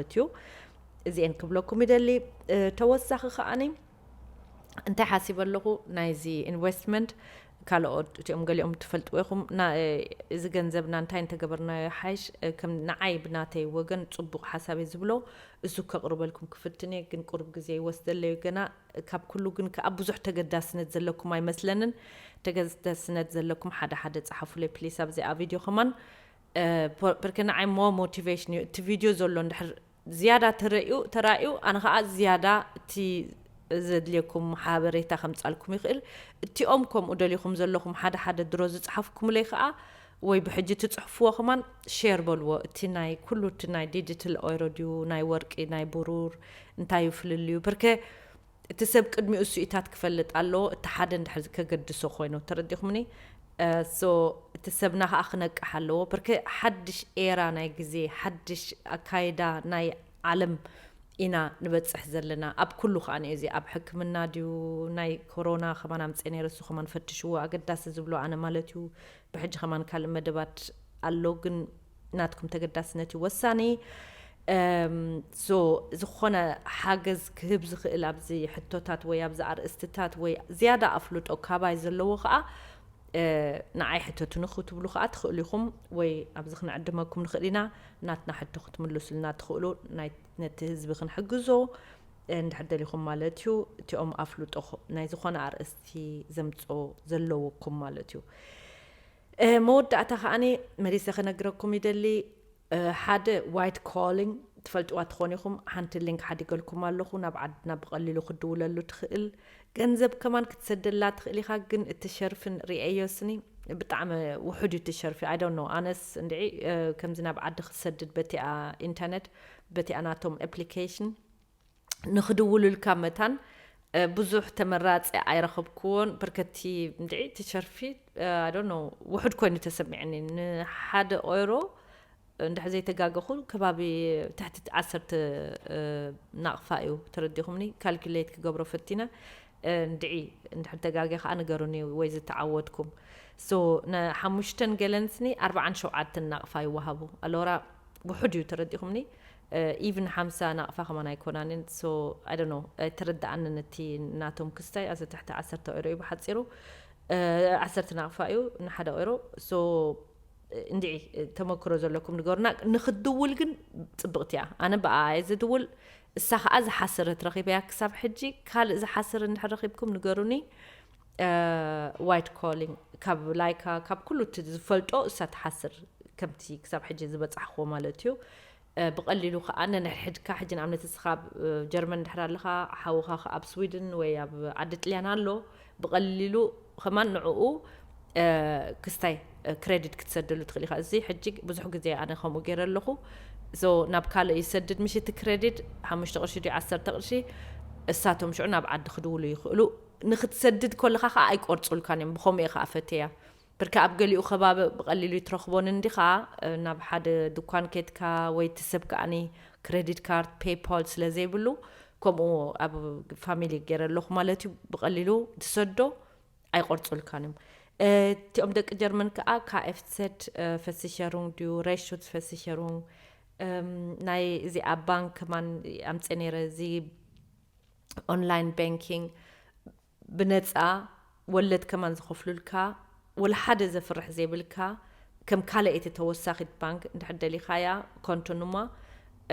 ማለት እዩ። እዚኤን ክብለኩም ይደሊ። ተወሳኺ ከዓኒ እንታይ ሓሲበ ኣለኹ፣ ናይዚ ኢንቨስትመንት ካልኦት እቲኦም ገሊኦም ትፈልጥዎ ኢኹም። እዚ ገንዘብና እንታይ እንተገበርናዮ ሓይሽ፣ ከም ንዓይ ብናተይ ወገን ጽቡቕ ሓሳብ እየ ዝብሎ። እሱ ከቕርበልኩም ክፍትን እየ፣ ግን ቁሩብ ግዜ ይወስደለዩ ገና። ካብ ኩሉ ግን ከኣ ብዙሕ ተገዳስነት ዘለኩም ኣይመስለንን። ተገዳስነት ዘለኩም ሓደ ሓደ ጸሓፉለይ ፕሊስ ኣብዚኣ ቪድዮ ከማን። እ፣ ፖ-፣ ፐርከ ንዓይ ሞ ሞቲቬሽን እዩ። እቲ ቪድዮ ዘሎ እንድሕር ዝያዳ ተረእዩ፣ ተራእዩ፣ ኣነ ከኣ ዝያዳ እቲ ዘድልየኩም ሓበሬታ ከምጻልኩም ይኽእል። እቲኦም ከምኡ ደሊኹም ዘለኹም ሓደ ሓደ ድሮ ዝጸሓፍኩምለይ ከኣ ወይ ብሕጂ ትጽሕፍዎ ከማን ሼር በልዎ። እቲ ናይ ኩሉ እቲ ናይ ዲጂታል ኦይሮ ድዩ፣ ናይ ወርቂ፣ ናይ ብሩር፣ እንታይ እዩ ፍልልዩ? ፐርከ እቲ ሰብ ቅድሚኡ እሱ ኢታት ክፈልጥ ኣለዎ፣ እቲ ሓደ እንድሕር ከገድሶ ኮይኑ። ተረዲኹምኒ? እ፣ ሶ እቲ ሰብና ከኣ ክነቅሕ ኣለዎ። ፐርከ ሓድሽ ኤራ ናይ ግዜ፣ ሓድሽ ኣካይዳ ናይ ዓለም ኢና ንበጽሕ ዘለና። ኣብ ኩሉ ከኣ ንዩ እዚ ኣብ ሕክምና ድዩ፣ ናይ ኮሮና ከማን ኣምጽኤ ነይረ፣ እሱ ከማን ፈትሽዎ፣ ኣገዳሲ ዝብሎ ኣነ ማለት እዩ። ብሕጂ ከማን ካልእ መደባት ኣሎ፣ ግን ናትኩም ተገዳስነት እዩ ወሳኒ። እም፣ ሶ ዝኾነ ሓገዝ ክህብ ዝኽእል ኣብዚ ሕቶታት ወይ ኣብዚ ኣርእስትታት ወይ ዝያዳ ኣፍልጦ ካባይ ዘለዎ ከኣ፣ እ፣ ንዓይ ሕተቱኒ ክትብሉ ከኣ ትኽእሉ ኢኹም፣ ወይ ኣብዚ ክንዕድመኩም ንኽእል ኢና። ናትና ሕቶ ክትምልሱልና ትኽእሉ፣ ናይ፣ ነቲ ህዝቢ ክንሕግዞ እንድሕር ደሊኹም ማለት እዩ። እቲኦም ኣፍልጦ ኽ-፣ ናይ ዝኾነ ኣርእስቲ ዘምጽኦ ዘለውኩም ማለት እዩ። እ፣ መወዳእታ ከኣኒ መሊሰ ክነግረኩም ይደሊ። እ፣ ሓደ ዋይት ኮሊንግ ትፈልጥዋ ትኾን ኢኹም። ሓንቲ ሊንክ ሓዲገልኩም ኣለኹ፣ ናብ ዓድና ብቐሊሉ ክድውለሉ ትኽእል። ገንዘብ ከማን ክትሰደላ ትኽእል ኢኻ፣ ግን እቲ ሸርፍን ሪኤዮ ስኒ ብጣዕሚ ውሑድ እዩ እቲ ሸርፊ። I don't know፣ ኣነስ እንድዒ፣ እ፣ ከምዚ ናብ ዓዲ ክትሰድድ በቲኣ ኢንተርነት፣ በቲኣ ናቶም ኣፕሊኬሽን ንኽድውሉልካ መታን፣ እ፣ ብዙሕ ተመራጺ ኣይረኸብኩዎን። ብርከቲ እንድዒ እቲ ሸርፊ፣ እ፣ I don't know፣ ውሑድ ኮይኑ ተሰሚዕኒ። ንሓደ ኦይሮ እንድሕር ዘይተጋገኹ ከባቢ ትሕቲ ዓሰርተ፣ እ፣ ናቕፋ እዩ። ተረዲኹምኒ? ካልኩሌት ክገብሮ ፈቲነ። እ፣ እንድዒ እንድሕር ተጋጌ ከኣ ንገሩኒ ወይ ዝተዓወትኩም። ሶ ንሓሙሽተን ገለንስኒ ኣርብዓን ሸውዓተን ናቕፋ ይወሃቡ። ኣሎራ ውሑድ እዩ፣ ተረዲኹምኒ? እ፣ ኢቭን ሓምሳ ናቕፋ ከማን ኣይኮናንን። ሶ፣ I don't know፣ ኣይተረድኣንን እቲ ናቶም ክስታይ። ኣዚ ትሕቲ ዓሰርተ ኦይሮ እዩ ብሓጺሩ። እ፣ ዓሰርተ ናቕፋ እዩ ንሓደ ኦይሮ። ሶ፣ እንድዒ ተመክሮ ዘለኩም ንገሩና። ንኽትድውል ግን ጽብቕቲ እያ። ኣነ ብኣኣ እየ ዝድውል። እሳ ኸኣ ዝሓሰረት ረኺበያ ክሳብ ሕጂ። ካልእ ዝሓስር እንድሕር ረኺብኩም ንገሩኒ። እ፣ ዋይት ኮሊንግ ካብ ላይካ፣ ካብ ኩሉ እቲ ዝፈልጦ እሳ ትሓስር፣ ከምቲ ክሳብ ሕጂ ዝበጻሕክዎ ማለት እዩ። እ፣ ብቐሊሉ ኸኣ ነንሕድሕድካ፣ ሕጂ ንኣብነት እስኻ ኣብ፣ እ፣ ጀርመን እንድሕር ኣለኻ፣ ሓውኻ ኸኣ ኣብ ስዊድን ወይ ኣብ ዓዲ ጥልያን ኣሎ፣ ብቐሊሉ ኸማን ንዕኡ፣ እ፣ ክስታይ፣ እ፣ ክሬዲት ክትሰደሉ ትኽእል ኢኻ። እዚ ሕጂ ብዙሕ ግዜ ኣነ ከምኡ ገይረ ኣለኹ። ሶ ናብ ካልእ ይሰድድ ምሽ እቲ ክሬዲት ሓሙሽተ ቅርሺ ድዩ ዓሰርተ ቅርሺ፣ እሳቶም ሽዑ ናብ ዓዲ ክድውሉ ይኽእሉ። ንኽትሰድድ ከለኻ ኸኣ ኣይቆርጹልካን እዮም። ብኸምኡ እየ ኸኣ ፈትያ። ብርካ ኣብ ገሊኡ ከባቢ ብቐሊሉ ይትረኽቦን እንዲኻ፣ እ፣ ናብ ሓደ ድኳን ኬድካ ወይ እቲ ሰብ ከኣኒ ክሬዲት ካርድ፣ ፔይፓል ስለ ዘይብሉ፣ ከምኡ ኣብ ፋሚሊ ገይረ ኣለኹ ማለት እዩ። ብቐሊሉ ትሰዶ ኣይቆርጹልካን እዮም። እ፣ እቲኦም ደቂ ጀርመን ከኣ ካ ኤፍ ዜድ፣ እ፣ ቨርሲቸሩንግ ድዩ፣ ሬሹትስቨርሲቸሩንግ፣ እም፣ ናይ እዚኣ ባንክ ከማን ኣምጽእ ነይረ፣ እዚ ኦንላይን ባንኪንግ ብነጻ ወለድ ከማን ዝኸፍሉልካ፣ ወላ ሓደ ዘፍርሕ ዘይብልካ፣ ከም ካልኣይቲ ተወሳኺት ባንክ እንድሕር ደሊኻያ ኮንቶ ኑማ፣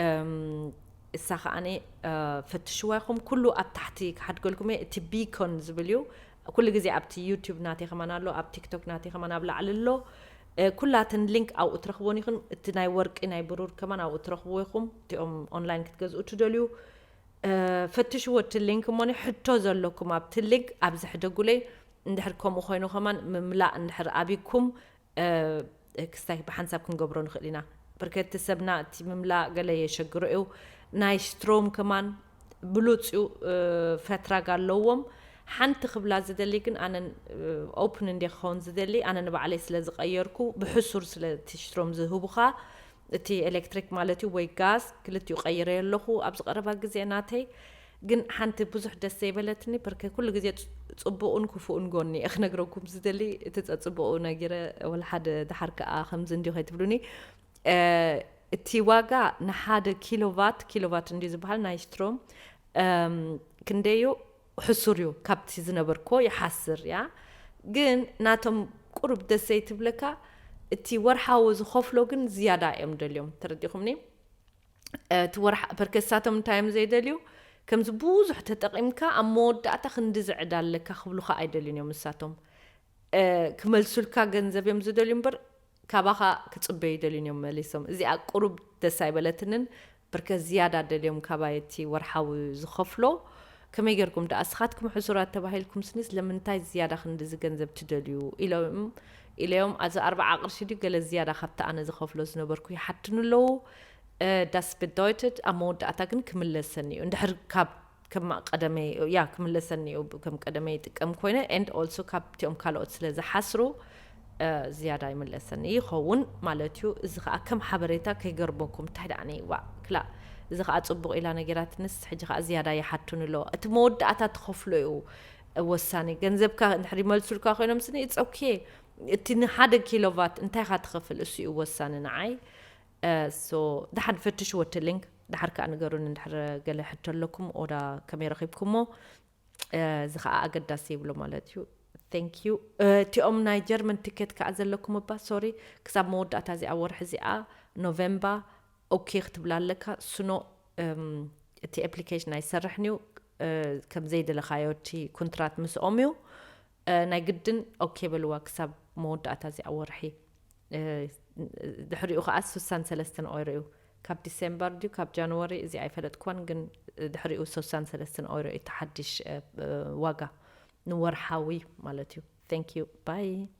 እም፣ እሳ ከኣኒ፣ እ፣ ፈትሽዋ ኢኹም። ኩሉ ኣብ ታሕቲ ክሓድገልኩም እየ። እቲ ቢኮን ዝብል እዩ። ኩሉ ግዜ ኣብቲ ዩቲዩብ ናተይ ከማን ኣሎ፣ ኣብ ቲክቶክ ናተይ ከማን ኣብ ላዕሊ ኣሎ። እ፣ ኩላተን ሊንክ ኣብኡ ትረኽቦን ኢኹም። እቲ ናይ ወርቂ፣ ናይ ብሩር ከማን ኣብኡ ትረኽብዎ ኢኹም። እቲኦም ኦንላይን ክትገዝኡ ትደልዩ፣ እ፣ ፈትሽዎ እቲ ሊንክ እሞኒ። ሕቶ ዘለኩም ኣብቲ ሊንክ ኣብዚ ሕደጉለይ። እንድሕር ከምኡ ኮይኑ ከማን ምምላእ እንድሕር ኣቢኩም፣ እ፣ ክስታይ ብሓንሳብ ክንገብሮ ንኽእል ኢና። ብርከቲ ሰብና እቲ ምምላእ ገለ የሸግሮ እዩ። ናይ ስትሮም ከማን ብሉጽ እዩ፣ እ፣ ፈትራግ ኣለዎም። ሓንቲ ክብላ ዝደሊ ግን ኣነ፣ እ፣ ኦፕን እንደ ክኸውን ዝደሊ፣ ኣነ ንባዕለይ ስለ ዝቐየርኩ፣ ብሕሱር ስለ እቲ ስትሮም ዝህቡኻ፣ እቲ ኤሌክትሪክ ማለት እዩ ወይ ጋዝ፣ ክልቲኡ ቀይረ ኣለኹ ኣብዚ ቀረባ ግዜ ናተይ። ግን ሓንቲ ብዙሕ ደስ ዘይበለትኒ፣ ብርከ ኩሉ ግዜ ጽ-፣ ጽቡቕን ክፉእን ጎኒ እየ ክነግረኩም ዝደሊ። እቲ ጸጽቡቑ ነጊረ፣ ወላ ሓደ ድሓር ከኣ ከምዚ እንዲዩ ከይትብሉኒ። እ፣ እቲ ዋጋ ንሓደ ኪሎቫት፣ ኪሎቫት እንዲ ዝበሃል ናይ ስትሮም ክንደዩ ሕሱር እዩ፣ ካብቲ ዝነበርኮ ይሓስር እያ። ግን ናቶም ቁሩብ ደስ ዘይትብለካ፣ እቲ ወርሓዊ ዝኸፍሎ ግን ዝያዳ እዮም ደልዮም። ተረዲኹምኒ? እቲ ወርሓ ፐርከሳቶም እንታይ እዮም ዘይደልዩ? ከምዚ ብዙሕ ተጠቒምካ ኣብ መወዳእታ ክንዲ ዝዕዳ ኣለካ ክብሉካ ኣይደልዩን እዮም ንሳቶም። ክመልሱልካ ገንዘብ እዮም ዝደልዩ እምበር ካባኻ ክፅበዩ ይደልዩን እዮም መሊሶም። እዚኣ ቁሩብ ደስ ኣይበለትንን። ብርከ ዝያዳ ደልዮም ካባይ እቲ ወርሓዊ ዝኸፍሎ። ከመይ ጌርኩም ደኣ እስኻትኩም ሕሱራት ተባሂልኩም ስኒስ ለምንታይ ዝያዳ ክንድዚ ገንዘብ ትደልዩ ኢሎም ኢለዮም። ኣዚ ኣርባዓ ቅርሺ ድዩ ገለ ዝያዳ ካብቲ ኣነ ዝኸፍሎ ዝነበርኩ ይሓትኑ ኣለዉ። ዳስ ብዳይትድ ኣብ መወዳእታ ግን ክምለሰኒ እዩ እንድሕር ካብ ከም ቀደመይ ያ ክምለሰኒ እዩ ከም ቀደመይ ይጥቀም ኮይነ and also ካብቲኦም ካልኦት ስለ ዝሓስሩ ዝያዳ ይምለሰኒ ይኸውን ማለት እዩ። እዚ ከዓ ከም ሓበሬታ ከይገርመኩም እንታይ ደኣ ነይዋ ክላ እዚ ከዓ ፅቡቅ ኢላ ነገራትንስ ሕጂ ከዓ ዝያዳ ይሓቱን ኣለዎ። እቲ መወዳእታ ትኸፍሎ እዩ ወሳኒ። ገንዘብካ እንድሕር ይመልሱልካ ኮይኖም ስኒ it's okay። እቲ ንሓደ ኪሎቫት እንታይ ካ ትኸፍል እሱ እዩ ወሳኒ ንዓይ። ሶ ደሓን ፈትሽዎ እቲ ሊንክ። ደሓር ከዓ ንገሩን እንድሕር ገለ ሕቶ ኣለኩም ኦዳ ከመይ ረኺብኩሞ። እዚ ከዓ ኣገዳሲ ይብሎ ማለት እዩ። Thank you። እቲኦም ናይ ጀርመን ቲኬት ከዓ ዘለኩም እባ ሶሪ ክሳብ መወዳእታ እዚኣ ወርሒ እዚኣ ኖቨምባ ኦኬ ክትብላ ኣለካ። ስኖ እቲ application ኣይሰርሕን እዩ። ከም ዘይደለካዮ እቲ ኩንትራት ምስኦም እዩ። ናይ ግድን ኦኬ በልዋ ክሳብ መወዳእታ እዚኣ ወርሒ። ድሕሪኡ ከዓ ስሳን ሰለስተን ኦይሮ እዩ። ካብ ዲሴምበር ድዩ ካብ ጃንዋሪ እዚ ኣይፈለጥኩዋን፣ ግን ድሕሪኡ ስሳን ሰለስተን ኦይሮ እዩ እቲ ሓድሽ ዋጋ ንወርሓዊ ማለት እዩ። Thank you bye።